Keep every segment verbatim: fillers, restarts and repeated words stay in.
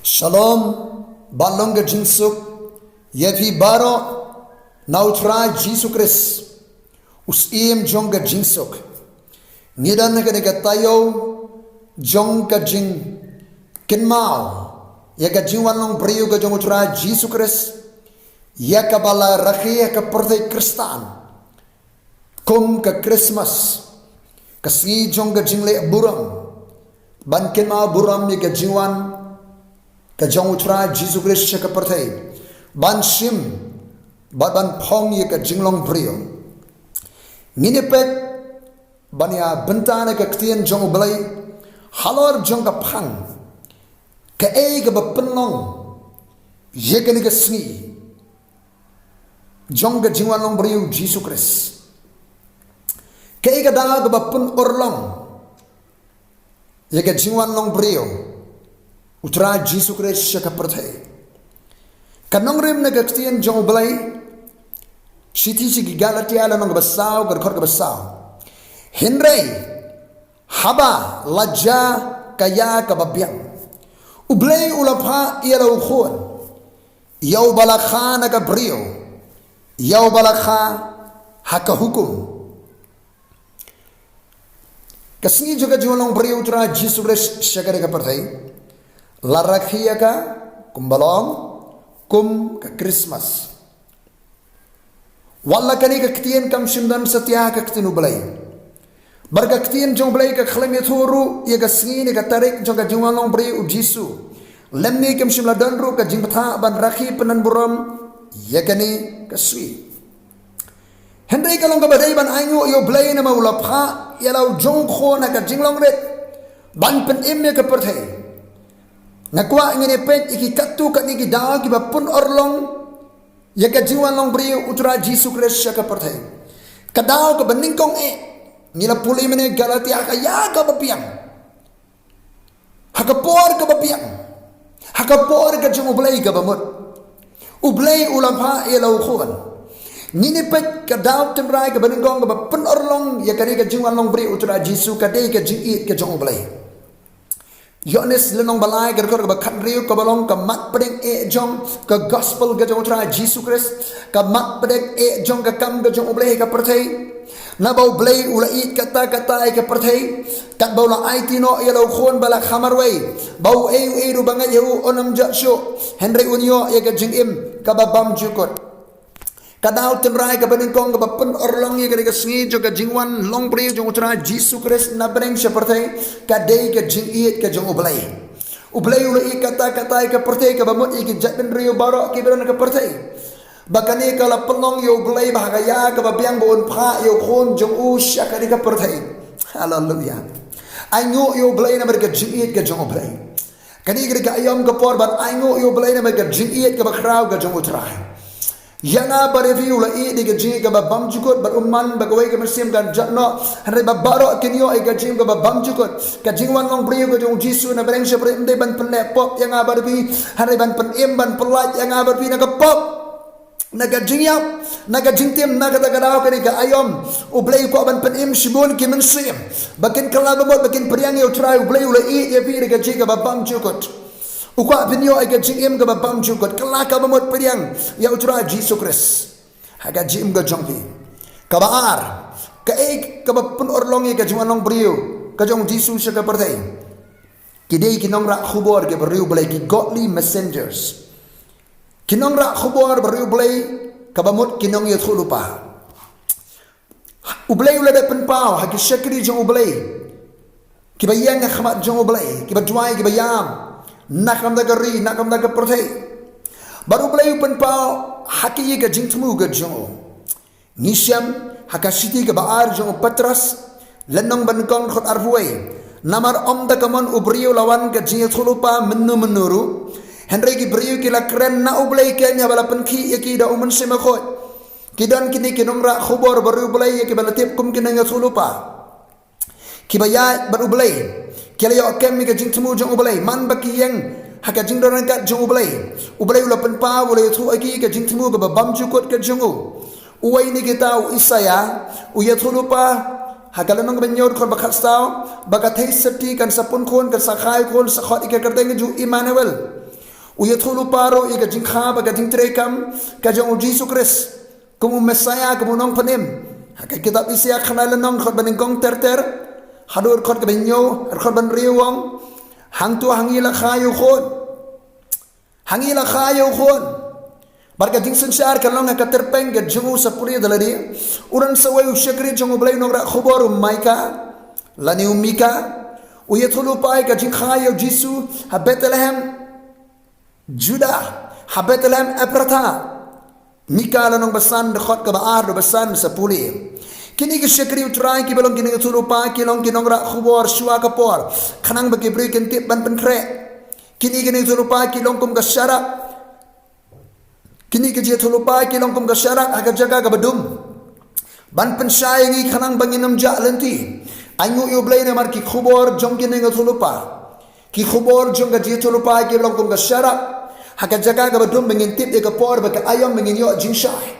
Shalom, bad long ka jingsuk ïa phi baroh na U Trai Jisu Khrist, u Syiem jong ka jingsuk. Ngi don ha kane ka taïew jong ka jingkynmaw ïa ka jingwan long briew ka jong U Trai Jisu Khrist, ïa kaba la rakhe ha ka pyrthei Khristan kum ka Christmas, ka sngi jong ka jingleh burom, ban kynmaw burom ïa ka jingwan ka jong U Trai Jisu Khrist sha ka pyrthei, ban shim bad ban phong ïa ka jinglong briew. Ngin ïa peit ban ïa bynta na ka ktien jong U Blei halor jong ka phang, kaei kaba pynlong ïa kane ka sngi jong ka jingwan long briew Jisu Khrist. Kaei ka daw kaba pynurlong ïa ka jingwan long briew U Trai Jisu Khrist sha ka pyrthei? Ka nongrim na ka ktien jong U Blei, shithi sha ki Galatia lynnong kaba saw, ka dkhot kaba saw: Hynrei haba la jia ka ïa kaba biang, U Blei u la phah ïa la u khun, ïa uba la kha na ka briew, ïa uba la kha ha ka hukum. Ka sngi jong ka jingwan long briew U Trai Jisu Khrist sha kane ka pyrthei, la rakhe ïa ka kumba long kum ka Christmas. Wat la kane ka ktien kam shym don satia ha ka ktien U Blei. Bad ka ktien jong U Blei ka khlem ïathuh ruh ïa ka sngi ne ka tarik jong ka jingwan long briew U Jisu, lymne kam shym la don ruh ka jingbthah ban rakhe pyndonburom ïa kane ka sngi. Hynrei ka long kaba dei ban ainguh ïa U Blei namar u la phah ïa la u jong u khun ha ka jinglong rit ban pynim ïa ka pyrthei. Nga kwah ngin ïa peit ïa ki katto katne ki daw kiba pynurlong ïa ka jingwan long briew U Trai Jisu Khrist sha ka pyrthei. Ka daw kaba nyngkong eh, ngi la pule mynne, Galatia, ha ka ïa kaba biang, ha ka por kaba biang, ha ka por ka jong U Blei kaba mut, U Blei u la phah ïa la u khun. Ngin ïa peit ka daw tynrai kaba nyngkong kaba pynurlong ïa kane ka jingwan long briew U Trai Jisu, ka dei ka jingïeit ka jong U Blei. Ïoannis lynnong ba lai, ka dkhot kaba khathynriew, kaba long ka mat pdeng eh jong ka gospel ka jong U Trai Jisu Khrist, ka mat pdeng eh jong ka kam ka jong U Blei ha ka pyrthei. Naba U Blei u la ïeit katta katta ïa ka pyrthei, katba u la aiti noh ïa la u khun ba la kha marwei, ba uei uei ruh ba ngeit ïa u un ym jot shuh, hynrei un ïoh ïa ka jingim kaba bymjukut. Ka daw tynrai kaba nyngkong kaba pynurlong ïa kane ka sngi jong ka jingwan long briew jong U Trai Jisu Khrist na bneng sha pyrthei, ka dei ka jingïeit ka jong U Blei. U Blei u la ïeit katta katta ïa ka pyrthei, kaba mut ïa ki jaitbynriew baroh kiba don ha ka pyrthei, ba kane ka la pynlong ïa U Blei ba ha ka ïa kaba biang ba un phah ïa u khun jong u sha kane ka pyrthei. Haleluya. Ainguh ïa U Blei namar ka jingïeit ka jong U Blei. Kane ka dei ka aïom ka por ban ainguh ïa U Blei namar ka jingïeit kaba khraw ka jong U Trai. Ïa nga bad ïa phi u la ïeit da ka jingïeit kaba bymjukut, bad um man ba kawei ka mynsiem kan jot noh, hynrei ba baroh kin ïoh ïa ka jingim kaba bymjukut. Ka jingwan long briew ka jong U Jisu na bneng sha pyrthei ym dei ban pynleh pop ïa nga bad ïa phi, hynrei ban pynim, ban pyllait ïa nga bad ïa phi na ka pop, na ka jingïap, na ka jingtim. Na kata ka daw kane ka aïom, U Blei u kwah ban pynim shibun ki mynsiem ba kin kylla ba mut, ba kin pdiang ïa U Trai. U Blei u la ïeit ïa phi da ka jingïeit kaba bymjukut. U kwah phin ïoh ïa ka jingim kaba bymjukut. Kylla ka ba mut, pdiang ïa U Trai Jisu Khrist ha ka jingim ka jong phi. Kaba ar, kaei kaba pynurlong ïa ka jingwan long briew ka jong U Jisu sha ka pyrthei? Ki dei ki nongrah khubor kiba riewblei, ki godly messengers. Ki nongrah khubor ba riewblei, kaba mut ki nongïathuhlypa. U Blei u la dep pynpaw ha ki shakri jong U Blei, kiba ïeng ha khmat jong U Blei, kiba duwai, kiba ïam, na ka bynta ka ri, na ka bynta ka pyrthei. Bad U Blei u pynpaw ha ki ïa ka jingthmu ka jong u. Ngi shem ha ka shithi kaba ar jong u Petros, lynnong ba nyngkong, dkhot arphew wei: Namar ym da ka mon u briew la wan ka jingïathuhlypa mynno mynno ruh, hynrei ki briew ki la kren na U Blei keiñ haba la pynkhih ïa ki da U Mynsiem Bakhuid. Ki don kine ki nongrah khubor ba riewblei ïa kiba la tip kum ki nongïathuhlypa, kiba ïaid bad U Blei. Ki la ïoh kem ïa ka jingthmu jong U Blei. Man ba ki ïeng ha ka jingdon ryngkat jong U Blei, U Blei u la pynpaw, u la ïathuh ha ki ka jingthmu kaba bymjukut ka jong u. Uwei na kita u Isaïah u ïathuhlypa ha ka lynnong ba hynñiew, dkhot ba khatsaw, ba ka theisotti kan sa pun khun, kan sa kha ïa u khun, sa khot ïa ka kyrteng jong u Immanuel. U ïathuhlypa ruh ïa ka jingkha bad ka jingtrei kam ka jong u Jisu Khrist kum u Messiah, kum u Nongpynim. Ha ka kitab Isaïah khyndai lynnong, dkhot ba nyngkong ter ter haduh dkhot kaba hynñiew, dkhot ba hynriew u ong: Hangto ha ngi la kha ïa u khun, ha ngi la kha ïa u khun, bad ka jingsynshar kan long ha ka tyrpeng ka jong u. Sa pule da lade: U don sa uwei u shakri jong U Blei, u nongrah khubor, u Micah lane u Mika. U ïathuhlypa ïa ka jingkha ïa u Jisu ha Bethlehem Judah, ha Bethlehem Ephrathah. Mika lynnong ba san, dkhot kaba ar haduh ba san. Sa pule: Kine ki shakri U Trai kiba long ki nongïathuhlypa ki long ki nongrah khubor shuwa ka por, khnang ba ki briew kin tip ban pynkhreh. Kine ki nongïathuhlypa ki long kum ka sharak, kine ki jingïathuhlypa ki long kum ka sharak ha ka jaka kaba dum, ban pynshai ïa ngi khnang ba ngin ym jah lynti. Ainguh ïa U Blei namar ki khubor jong ki nongïathuhlypa, ki khubor jong ka jingïathuhlypa ki long kum ka sharak ha ka jaka kaba dum, ba ngin tip ïa ka por bad ka aïom ba ngin ïoh jingshai.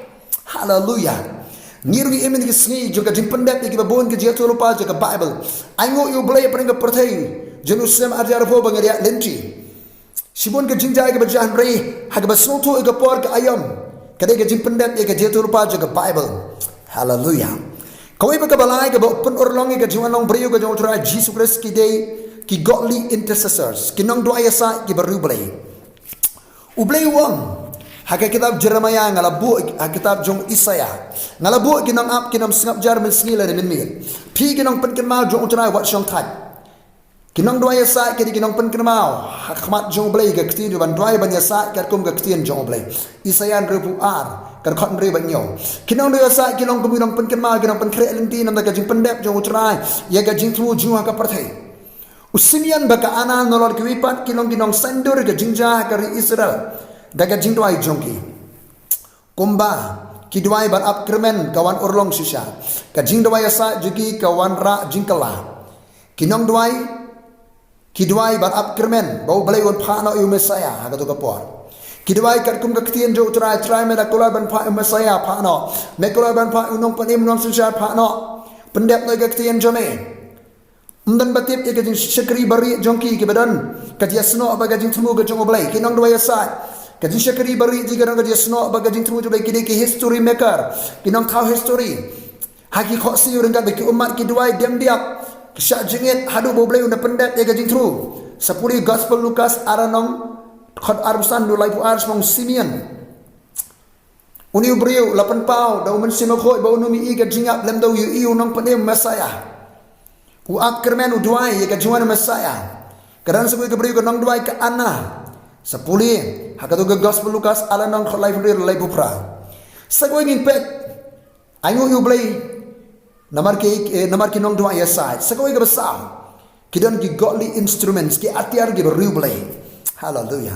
Haleluya. Ngi ruh ngi im ha kine ki sngi jong ka jingpyndep ïa kiba bun ki jingïathuhlypa jong ka Baibl. Ainguh ïa U Blei hapdeng ka pyrthei jong u snem ar hajar arphew ba ngin ïoh lynti. Shibun ka jingjia kiba jia, hynrei ha kaba sngewthuh ïa ka por, ka aïom, ka dei ka jingpyndep ïa ka jingïathuhlypa jong ka Baibl. Haleluya. Kawei pat kaba lai kaba pynurlong ïa ka jingwan long briew ka jong U Trai Jisu Khrist ki dei ki godly intercessors, ki nongduwai ïasaid kiba riewblei. U Blei u ong ha ka kitab Jeremiah: Nga la buh, ha ka kitab jong Isaïah, nga la buh ki nongap, ki nongap sngap jar mynsngi lane mynmiet. Phi ki nongpynkynmaw jong U Trai, wat shong thait. Ki nongduwai ïasaid ki dei ki nongpynkynmaw ha khmat jong U Blei ka ktien, ban duwai ban ïasaid katkum ka ktien jong U Blei. Isaïah hynriewphew ar, ka dkhot hynriew bad hynñiew. Ki nongduwai ïasaid ki long kum ki nongpynkynmaw, ki nongpynkhreh lynti namar ka jingpyndep jong U Trai ïa ka jingthmu jong u ha ka pyrthei. U Simeon bad ka Anna, nalor kiwei pat, ki long ki nongsaiñdur ka jingjia ha ka ri Israel da ka jingduwai jong ki. Kumba ki duwai ban ap kyrmen, ka wan urlong shisha. Ka jingduwai ïasaid jong ki ka wanrah jingkylla. Ki nongduwai ki duwai ban ap kyrmen ba U Blei un phah noh ïa u Messiah ha kato ka por. Ki duwai katkum ka ktien jong U Trai: Trai, me da kular ban phah ïa u Messiah, phah noh. Me kular ban phah ïa u Nongpynim, Nongsynshar, phah noh. Pyndep noh ïa ka ktien jong me. Ym don ba tip ïa ka jingshakri barieh jong ki, kiba don ka jingïasnoh bad ka jingthmu ka jong U Blei. Ki nongduwai ïasaid, ka jingshakri barieh jong ki ka don ka jingïasnoh bad ka jingthmu jong U Blei. Ki dei ki history maker, ki nongthaw history. Ha ki khohsiew ryngkat bad ki ummat ki duwai dem diap, ki shah jingit haduh ba U Blei un da pyndep ïa ka jingthmu. Sa pule Gospel Lukas ar lynnong, dkhot arphew san haduh laiphew ar, shaphang u Simeon. Une u briew la pynpaw da u Mynsiem Bakhuid ba un ym ïohi ka jingïap lymda u ïohi u Nongpynim, Messiah. U ap kyrmen, u duwai ïa ka jingwan u Messiah. Ka don sa kawei ka briew, ka nongduwai ka Anna. Sa pule ha kato ka Gospel Lukas ar lynnong, dkhot laiphew hynriew, laiphew phra. Sa kawei ngin peit, ainguh ïa U Blei namar ki, eh, namar ki nongduwai ïasaid. Sa kawei kaba saw, ki don ki godly instruments, ki atiar kiba riewblei. Haleluya.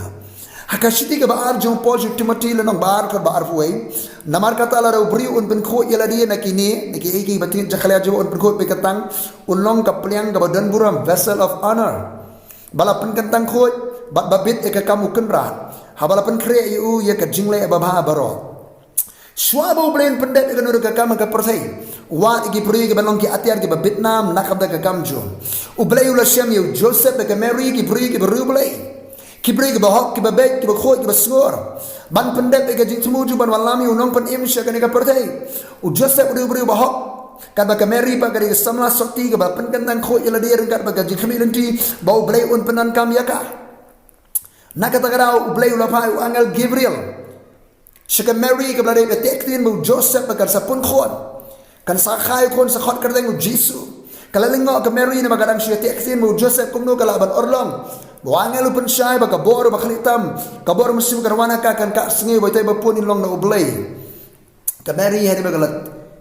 Ha ka shithi kaba ar jong u Paul sha u Timothy, lynnong ba ar, dkhot ba arphew wei: Namar kata, lada u briew un pynkhuid ïa lade na kine, na kiei kiei ba tieng jakhlia jong u, un pynkhuid beit ka tang, un long ka pliang kaba don burom, vessel of honor, ba la pynkyntang khuid bad ba bit ïa ka kam u Kynrad, haba la pynkhreh ïa u ïa ka jingleh babha baroh. Shuwa ba U Blei un pyndep ïa kano kano ka kam ha ka pyrthei, u wad ïa ki briew kiban long ki atiar kiba bit nam na ka bynta ka kam jong U Blei. U la shem ïa u Joseph bad ka Mary, ki briew kiba riewblei, ki briew kiba hok, kiba beit, kiba khuid, kiba sngur, ban pyndep ïa ka jingthmu jong u ban wallam ïa u Nongpynim sha kane ka pyrthei. U Joseph u dei u briew ba hok, katba ka Mary pat ka dei ka samla sotti kaba pynkyntang khuid ïa lade ryngkat bad ka jingkhmih lynti ba U Blei un pyndonkam ïa ka. Na kata ka daw U Blei u la phah ïa u angel Gabriel sha ka Mary, kaba la dep ïateh ktien ba u Joseph ba kan sa pun khun, kan sa kha ïa u khun, sa khot kyrteng u Jisu. Ka la lyngngoh ka Mary namar ka dang shu ïateh ktien ba u Joseph, kumno ka lah ban urlong? Ba u angel u pynshai ba ka bor ba khlieh tam, ka bor Mynsiem kan wan ha ka, kan kah sngew ba ïa uta uba pun in long na U Blei. Ka Mary hadien ba ka la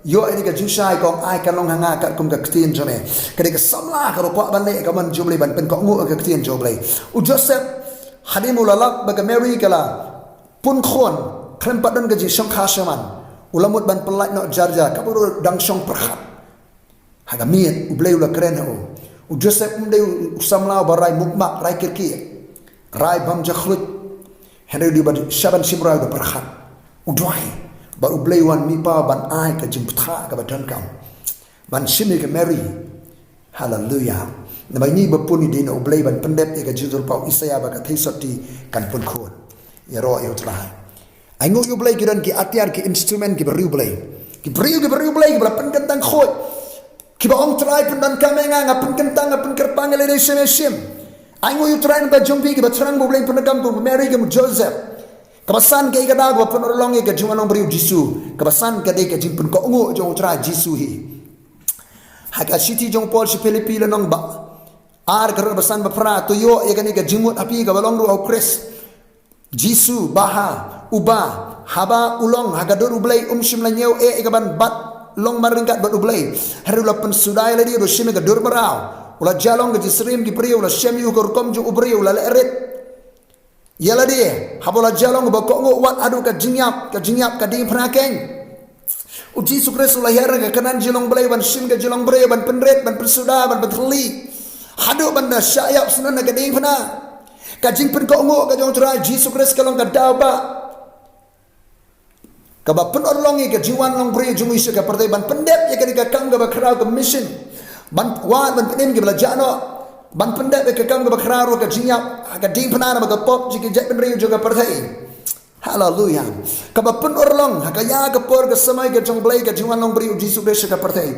ïoh ïa ka jingshai, ka ong: Ai, kan long ha nga katkum ka ktien jong me. Ka dei ka samla kaba kwah ban leh ka mon jong U Blei, ban pynkohnguh ïa ka ktien jong U Blei. U Joseph hadien ba u la lap ba ka Mary ka la pun khun, khlem pat don ka jingshongkha shaman, u la mut ban pyllait noh jar jar, kaba ruh dang shong pyrkhat. Ha ka miet U Blei u la kren ha u. U Joseph um dei u samla uba rai mukmak, rai kyrkieh, rai bam jakhluit. Hynrei u dei uba shah ban shim rai, uba pyrkhat, u duwai, bad U Blei u wan mihpaw ban ai ka jingbthah kaba donkam ban shim ïa ka Mary. Haleluya. Namar ine iba pun i dei na U Blei ban pyndep ïa ka jingïathuhlypa u Isaïah ba ka theisotti kan pun khun. Ïaroh ïa U Trai. Ai nguh ïa U Blei ki don ki atiar ki instrument kiba riewblei. Ki briew kiba riewblei kiba la pynkyntang khuid. Kiba ong Trai pyndonkam ïa nga, nga pynkyntang, nga pynkyrpang ïa lade shim shim. Ai nguh ïa U Trai namar ba jong phi kiba thrang ba U Blei pyndonkam kum Mary kum Joseph. Kaba san ka ïa ka daw kaba pynurlong ïa ka jingwan long briew Jisu. Kaba san ka dei ka jingpynkohnguh jong U Trai Jisu hi. Ha ka shithi jong Paul sha Philippi lynnong ba ar ka dkhot ba san ba phra, to ïoh ïa kane ka jingmut ha phi kaba long ruh ha U Khrist Jisu, ba ha uba haba u long ha ka dur U Blei um shym la ñiew eh ïa kaban bat long ban ryngkat bad U Blei. Hynrei u la pynsuda ïa lade, u la shim ïa ka dur mraw, u la jia long ka jingsyriem ki briew, u la shem ïa u ka rukom jong u briew, u la leh rit ïa lade. Haba u la jia long uba kohnguh wat haduh ka jingïap, ka jingïap ka diengphna keiñ. U Jisu Khrist u la hiar na ka kyrdan jinglong Blei ban shim ka jinglong briew, ban pynrit, ban pynsuda, ban pynthylli, haduh ban da shah ïap syndon na ka diengphna. Ka jingpynkohnguh ka jong U Trai Jisu Khrist ka long ka daw ba kaba pynurlong ïa ka jingwan long briew jong u sha ka pyrthei ban pyndep ïa kane ka kam kaba khraw ka mission. Ban wad, ban pynim kiba la jah noh. Ban pyndep ïa ka kam kaba khraw ruh ka jingïap ha ka diengphna namar ka pop jong ki jaitbynriew jong ka pyrthei. Haleluya. Kaba pynurlong ha ka ïa ka por ka samai ka jong U Blei ka jingwan long briew Jisu Khrist sha ka pyrthei.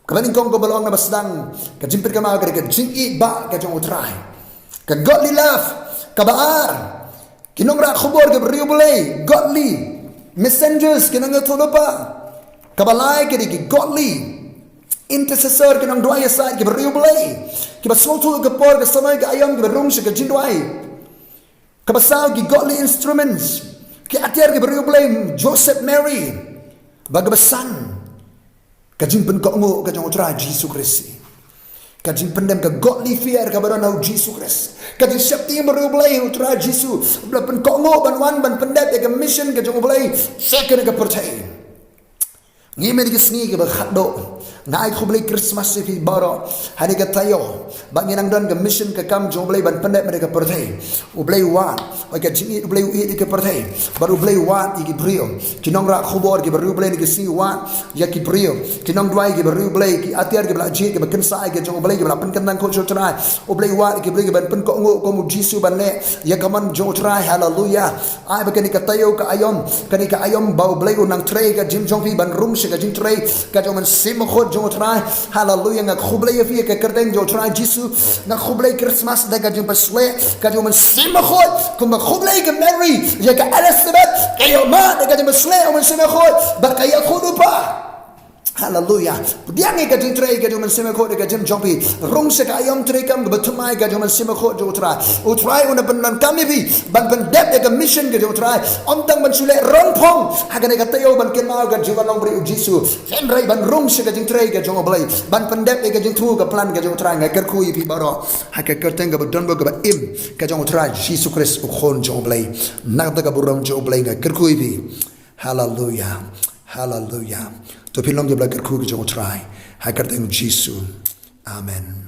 Kaba nyngkong kaba long naba sdang ka jingpynkynmaw ka dei ka jingïeit ba ka jong U Trai. Ka godly love. Kaba ar, ki nongrah khubor kiba riewblei, godly messengers, ki nongïathuhlypa. Kaba lai ka dei ki godly intercessor, ki nongduwai ïasaid kiba riewblei, kiba sngewthuh ka por ka samai ka aïom, kiba rung sha ka jingduwai. Kaba saw ki godly instruments, ki atiar kiba riewblei, Joseph, Mary. Bad kaba san, ka jingpynkohnguh ka jong U Trai Jisu Khrist. Ka jingpyndem, ka godly fear kaba don ha U Jisu Khrist. Ka jingsheptieng ba riewblei ha U Trai Jisu. Ba la pynkohnguh ban wan ban pyndep ïa ka mission ka jong U Blei sha kane ka pyrthei. Ngi mynta ki sngi kiba khatduh, nga ai khublei Christmas ïa phi baroh. Ha kane ka taïew ba ngi nang don ka mission ka kam jong U Blei ban pyndep ïa ka pyrthei. U Blei u wad ïa ka jingïeit, U Blei u ïeit ïa ka pyrthei. Bad U Blei u wad ïa ki briew, ki nongrah khubor kiba riewblei, ha kine ki sngi u wad ïa ki briew, ki nongduwai kiba riewblei, ki atiar kiba la jied, kiba kynsah ïa ka jong U Blei, kiba la pynkyntang khuid sha U Trai. U Blei u wad ïa ki briew kiban pynkohnguh kum U Jisu ban leh ïa ka mon jong U Trai. Haleluya. Ai ba kane ka taïew ka aïom, kane ka aïom ba U Blei u nang trei ka jingim jong phi ban rung sha ka jingtrei ka jong U Mynsiem Bakhuid jong U Trai. Haleluya. Nga khublei ïa phi ha ka kyrteng jong U Trai Jisu. Nga khublei Christmas da ka jingpynshlur ka jong U Mynsiem Bakhuid, kumba khublei ka Mary ïa ka Elizabeth, ka ïohmad da ka jingpynshlur U Mynsiem Bakhuid bad ka ïakhun u pa. Haleluya. Pdiang ïa ka jingtrei ka jong U Mynsiem Bakhuid ha ka jingim jong phi. Rung sha ka aïom treikam kaba thymmai ka jong U Mynsiem Bakhuid jong U Trai. U Trai un da pyndonkam ïa phi ban pyndep ïa ka mission ka jong U Trai. Ym tang ban shu leh rong phong ha kane ka taïew ban kynmaw ka jingwan long briew U Jisu, hynrei ban rung sha ka jingtrei ka jong U Blei, ban pyndep ïa ka jingthmu ka plan ka jong U Trai. Nga kyrkhu ïa phi baroh ha ka kyrteng kaba don bor kaba im ka jong U Trai Jisu Khrist, U Khun jong U Blei. Na ka bynta ka burom jong U Blei nga kyrkhu ïa phi. Haleluya. Haleluya. To phin long kiba la kyrkhu ka jong U Trai ha ka kyrteng Jisu. Amen.